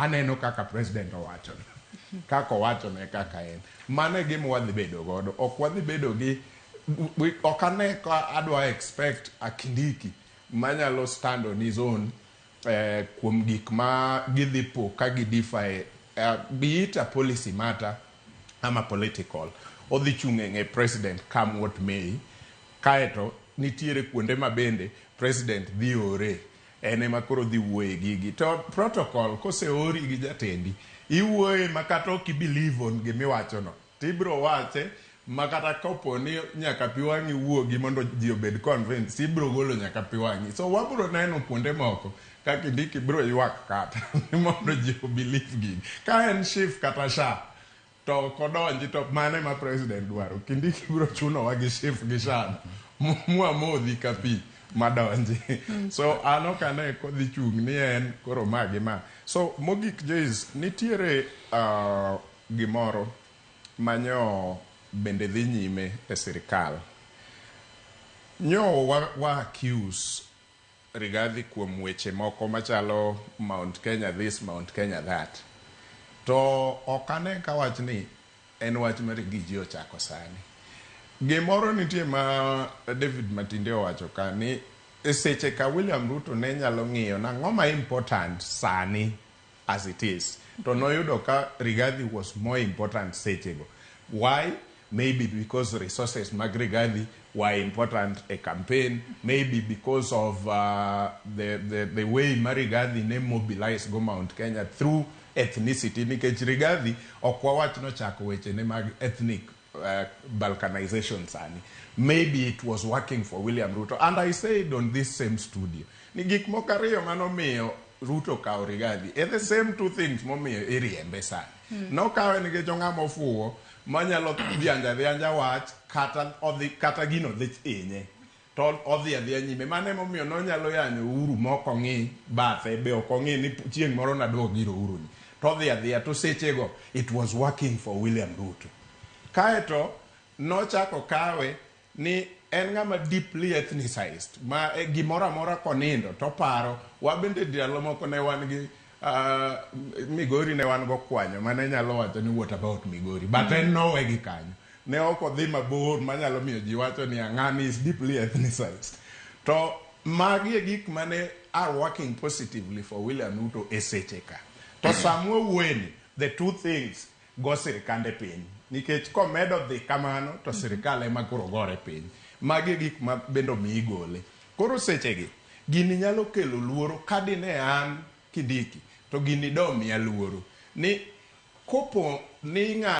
Aneno kaka president owacho no. Kaka owacho no e kaka en. Mano e gima wadhi bedo godo. Ok wadhi bedo gi ok ane ka adwa expect a Kindiki manyalo stand on his own kuom gik ma gidhi po ka gi differ e be it a policy matter ama political. Odhi chung' e ng'e president come what may. Kaeto nitiere kuonde ma bende president dhi ore En ema koro odhi wuoye gigi. To protocol koseori gi jatendi, iwuoye ma kata ok i believe on gimiwacho no, to ibiro wache ma kata kopo ni nyaka pi wang'i wuogi mondo ji obed convinced, ibiro golo nyaka pi wang'i. So wabiro neno kuonde moko ka Kindiki biro ywak kata mondo ji o believe gigi. Ka en SHIF kata SHA, To ok odonji to mano ema president dwaro. Kindiki biro chunowa gi SHIF gi SHA no mwamodhi ka pi madonji. So an ok ane kodhi chung' ni en koro ma gi ma. So mogik Joyce, nitiere gimoro manyo bende dhi nyime e sirikal. Nyo wa accuse Rigathi kuom weche moko machalo Mount Kenya this, Mount Kenya that. To ok ane ka wachni en wach ma Rigiji ochako sani. Gimoro nitie ma David Matinde owacho ka ni e seche ka William Ruto ne nyalo ng'iyo nang'o ma important sani as it is to noyudo ka Rigathi was more important sechego. Why? Maybe because resources mag Rigathi were important e campaign, maybe because of the way ma Rigathi ne mobilize go Mount Kenya through ethnicity nikech Rigathi ok wawach nochako weche ne mag ethnic balkanization sani. Maybe it was working for William Ruto and I said on this same studio ni gik moko ariyo manomiyo Ruto okawo Rigathi e the same two things momiyo iriembe sani. Nokawe nikech ong'ama ofuwo manyalo dhianjo adhianja wach kata odhi kata gino dhi hinye to odhi adhiya nyime. Mano emomiyo nonyalo yanyo Uhuru ma ok ong'i bathe be ok ong'i ni chieng' moro naduog ir Uhuru ni. To odhi adhiya to sechego it was working for William Ruto. Kaeto nochako kawe ni en ng'ama deeply ethnicized ma gimoro amora konindo to oparo. Wabende ndalo moko ne wan gi Migori ne wan go kwanyo mane nyalo wacho ni what about Migori but en nowe gi kanyo. Ne ok odhi mabor manyalo miyo ji wacho ni ng'ani is deeply ethnicized. To magi e gik mane are working positively for William Ruto e seche ka. To sama wawuoye ni the two things go sirkande piny nikech komedo dhi kamano to sirkal ema koro gore piny. Magi e gik ma bende omiyo igole. Koro sechegi gini nyalo kelo luoro ka dine an Kindiki to gini domiya luoro ni kopo ni ng'ato